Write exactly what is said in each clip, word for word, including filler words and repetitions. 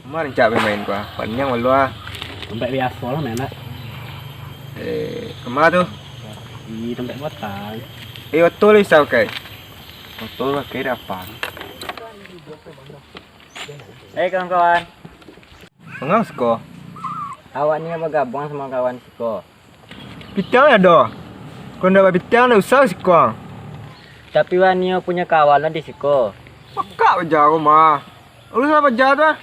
Ma rancak main-main ko ah, paniang malu ah. Tampek biaso lah main nak. Eh, kama tu? Di tampek batang. Eh, oto lah bisa pakai. Oto pakai dak apa. Eh, kawan-kawan. Mangang siko? Awak ni bagabuang samo kawan siko. Pitiang ado. Kalau ndak bapitiang, ndak usah siko. Tapi wak nio punyo kawan lah di siko. Pakak baja ko mah. Urus lah baja tu ah.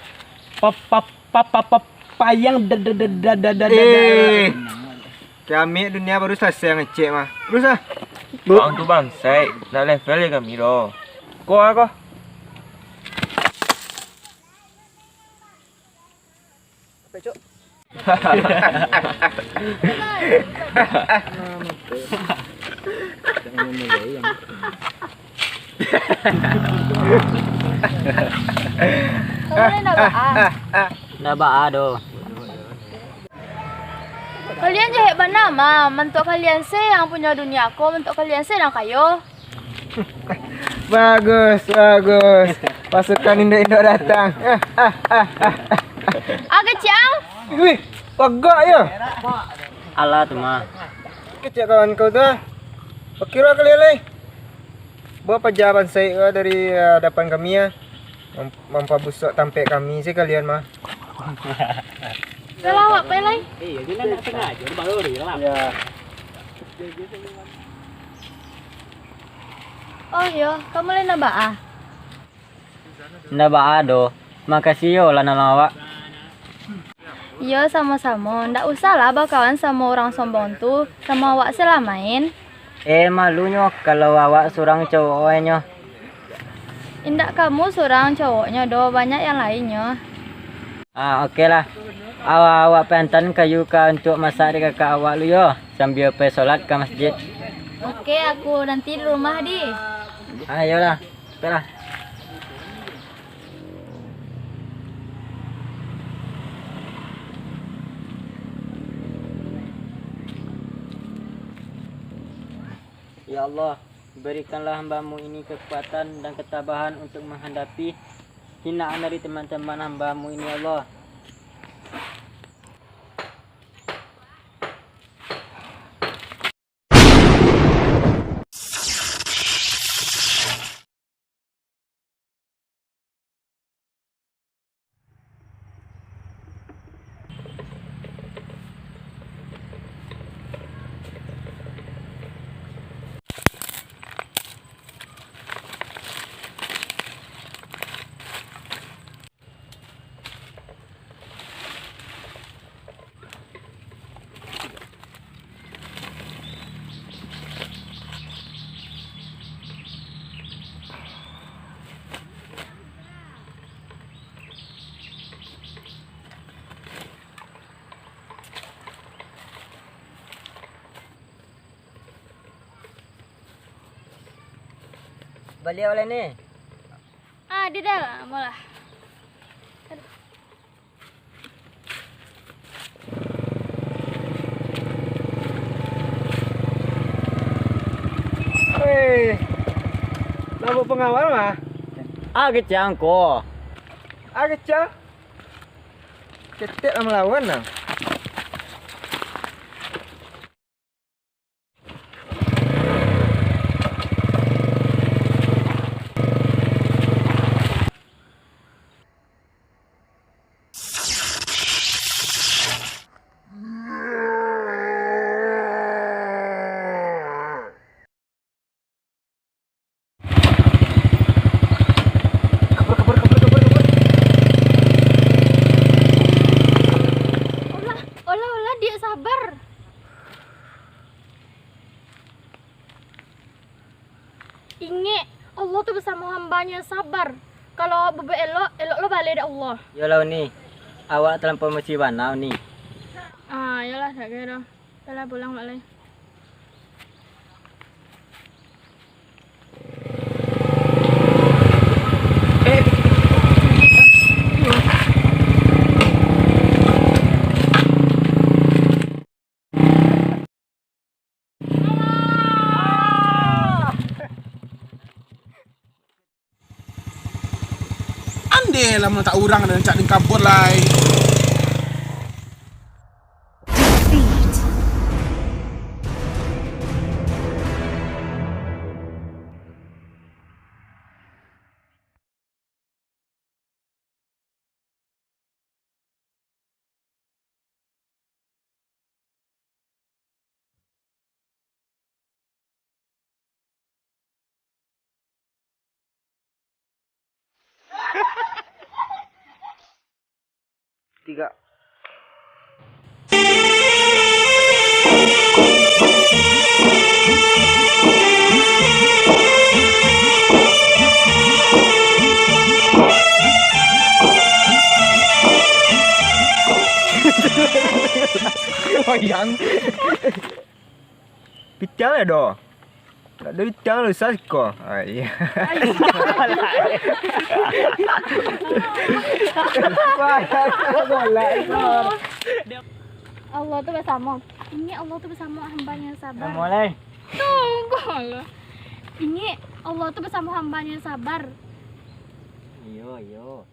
Pap, pap, pap, pap, pap, payang da, da, da, da, da, da, da, da. Eh. Kiamat dunia baru salasai ngecek mah. Urus lah. Bang tu bangsai, ndak level jo kami doh. Ko ah ko. Capek, Cok. Kamu ni ndak baa? Ndak baa doh. Kalian jahek bana mah, mantuak kalian se yang punyo dunia ko, mantuak kalian se nan kayo. Bagus, bagus. Pasukan indok-indok datang. Ah, ah, ah, ah. Ah, kecik ang. Wih, agak yo. Alah tu mah. Kecik kawan kau tu ah. Bakiro kalian lai. Bawa paja bansaik ko dari, ah, hadapan kami ah. Mem-, mampabusuak tampek kami se kalian mah. Lah, awak pai lai. Iyo, dia nak sengaja baru dia lah. Ya. Oh iyo, kamu lai ndak baa? Ndak baa doh. Makasih yo lah nolong awak. Iyo, samo-samo. Ndak usahlah bakawan samo urang sombong tu. Samo awak se lah main. Eh, malunyo kalau awak surang cowoknyo. Indak kamu surang cowoknyo doh, banyak yang lainnyo. Ah, oke lah. Awa-, awak pantan kayu ka untuak masak di kakak awak lu yo, sambia pai solat ka masjid. Oke, aku nanti di rumah di. Ayolah, oke lah. Ya Allah, berikanlah hamba-Mu ini kekuatan dan ketabahan untuk menghadapi hinaan dari teman-teman hamba-Mu ini, ya Allah. Baliak oleh ni. Ah, di dalam lah. Weh, lampu pangawal mah. Ah, kecang ko. Ah, kecang. Ketek lah malawan lah. Kabur, kabur, kabur, kabur, kabur. Ingek, Allah tu basamo hamba-Nyo sabar. Kalau awak babuek elok, elok lo baleh dek Allah. Yolah, Uni. Awak talampau emosi bana, Uni. Ah, yolah, dak kiro. Yolah, pulang balik lai. Andeh lah, manatak urang dan cak dengkabut lai. Tiga. Wayang. Pitiang lah doh. Tak ada pitiang lu, sas ko. Ah, iya. Allah tu basamo. Ingek, Allah tu basamo hamba-Nyo sabar. Mulai. Tunggu lo. Ingek, Allah tu basamo hamba-Nyo sabar. Iyo, iyo.